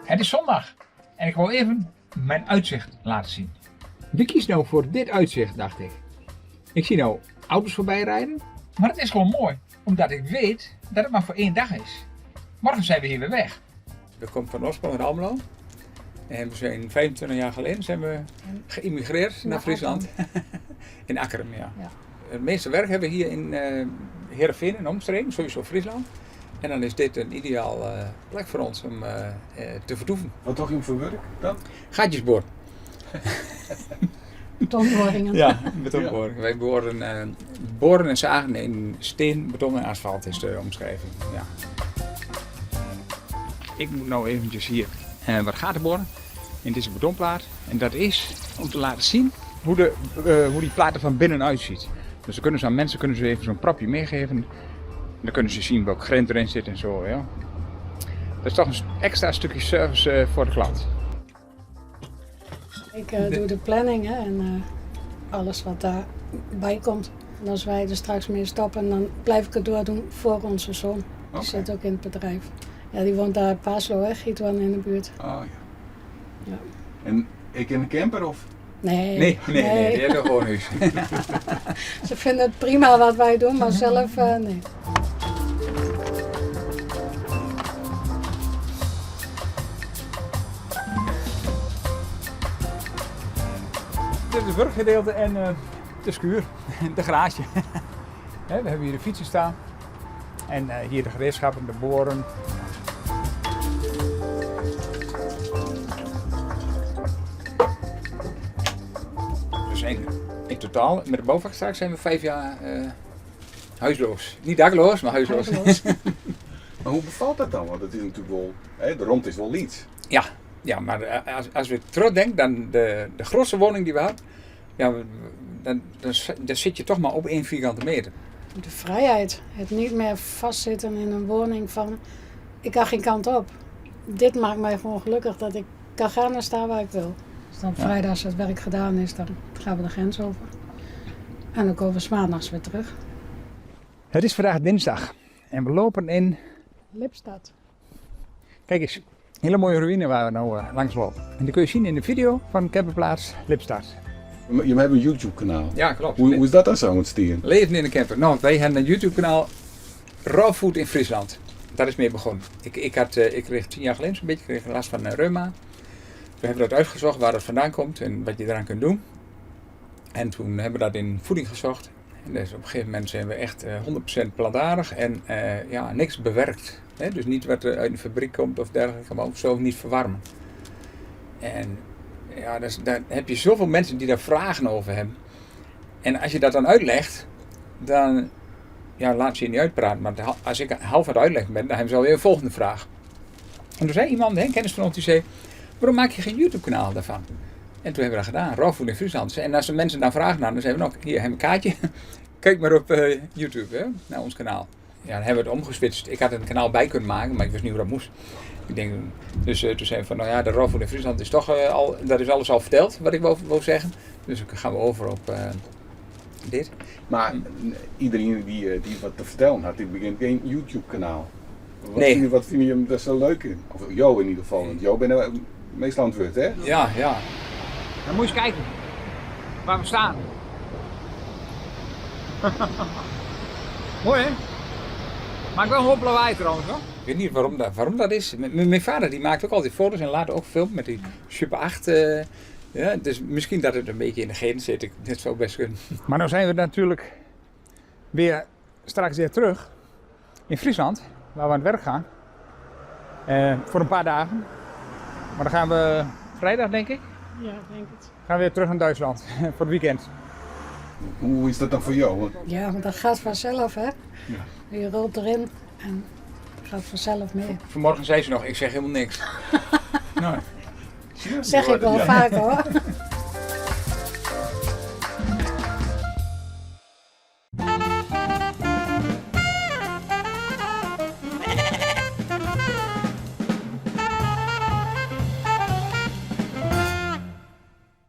Het is zondag en ik wil even mijn uitzicht laten zien. Wie kiest nou voor dit uitzicht, dacht ik. Ik zie nou auto's voorbij rijden, maar het is gewoon mooi, omdat ik weet dat het maar voor één dag is. Morgen zijn we hier weer weg. We komen van oorsprong uit Almelo. En we zijn 25 jaar geleden zijn we geïmmigreerd naar Friesland. In Akkrum, ja. Ja. Het meeste werk hebben we hier in Heerenveen en omstreken, sowieso Friesland. En dan is dit een ideaal plek voor ons om te vertoeven. Wat doch je foar wurk dan? Gaatjes boren. Betonboringen. Ja, betonboringen. Wij boren en zagen in steen, beton en asfalt is de omschrijving. Ja. Ik moet nou eventjes hier wat gaten boren in deze betonplaat. En dat is om te laten zien hoe die plaat er van binnenuit ziet. Dus dan kunnen ze aan mensen kunnen ze even zo'n propje meegeven. En dan kunnen ze zien welk grind erin zit en zo. Ja. Dat is toch een extra stukje service voor de klant. Ik doe de planning, hè, en alles wat daarbij komt. En als wij er straks mee stoppen, dan blijf ik het doordoen voor onze zoon. Die zit ook in het bedrijf. Ja, die woont daar in Paaslo, hè, Giethoorn in de buurt. Oh ja. Ja. En ik in een camper of? Nee. Nee, nee, nee, Nee. die hebben gewoon huis. Ze vinden het prima wat wij doen, maar zelf nee. Dit is het werkgedeelte en de schuur, de garage. Hè, we hebben hier de fietsen staan en hier de gereedschappen, de boren. We zijn in totaal, met de bouwvak straks zijn we 5 jaar huisloos. Niet dakloos, maar huisloos. Huisloos. Maar hoe bevalt dat dan? Want het is natuurlijk wel, hè, de romte is wel iets. Ja, ja, maar als we terugdenken aan de grootste woning die we hadden, ja, dan zit je toch maar op 1 vierkante meter. De vrijheid, het niet meer vastzitten in een woning van ik kan geen kant op. Dit maakt mij gewoon gelukkig dat ik kan gaan en staan waar ik wil. Dus dan vrijdag als het werk gedaan is, dan gaan we de grens over. En dan komen we 's maandags weer terug. Het is vandaag dinsdag en we lopen in Lippstadt. Kijk eens, hele mooie ruïne waar we nou langs lopen. En die kun je zien in de video van camperplaats Lippstadt. Je hebt een YouTube kanaal. Ja, klopt. Hoe is dat dan zo ontstaan? Leven in de camper. Nou, wij hebben een YouTube kanaal Raw Food in Friesland. Daar is mee begonnen. Ik kreeg 10 jaar geleden zo'n beetje, kreeg last van reuma. We hebben dat uitgezocht waar dat vandaan komt en wat je eraan kunt doen. En toen hebben we dat in voeding gezocht. En dus op een gegeven moment zijn we echt 100% plantaardig en niks bewerkt. Hè? Dus niet wat er uit een fabriek komt of dergelijke, maar ook zo niet verwarmen. En ja, dus, daar heb je zoveel mensen die daar vragen over hebben. En als je dat dan uitlegt, dan ja, laat ze je niet uitpraten. Maar als ik half aan het uitleggen ben, dan hebben ze alweer een volgende vraag. En toen zei iemand, hè, kennis van ons, die zei, waarom maak je geen YouTube kanaal daarvan? En toen hebben we dat gedaan, Raw Food in Friesland. En als de mensen daar vragen hadden, dan zeiden we nog, hier hebben we een kaartje. Kijk maar op YouTube, hè, naar ons kanaal. Ja, dan hebben we het omgeswitcht. Ik had een kanaal bij kunnen maken, maar ik wist niet hoe dat moest. Ik denk, dus toen zeiden we van, nou ja, de Raw Food in Friesland is toch al, dat is alles al verteld, wat ik wou zeggen. Dus dan gaan we over op dit. Maar iedereen die wat te vertellen had, die begint geen YouTube kanaal. Wat Nee. vind je hem daar zo leuk in? Of Jo in ieder geval, want Jo bent er meestal aan het woord, hè? Ja, ja. Dan moet je eens kijken waar we staan. Mooi, hè? Maakt wel een hoop lawaai trouwens, hoor. Ik weet niet waarom dat is. Mijn vader die maakt ook altijd foto's en later ook film met die Super 8. Ja, dus misschien dat het een beetje in de genen zit. Dat zou best kunnen. Maar nou zijn we natuurlijk weer straks weer terug in Friesland, waar we aan het werk gaan. Voor een paar dagen. Maar dan gaan we vrijdag, denk ik. Ja, ik denk het. Gaan we weer terug naar Duitsland voor het weekend. Hoe is dat dan voor jou? Want Ja, want dat gaat vanzelf, hè? Je rolt erin en het gaat vanzelf mee. Vanmorgen zei ze nog, ik zeg helemaal niks. Nee. Zeg ik wel vaak, hoor.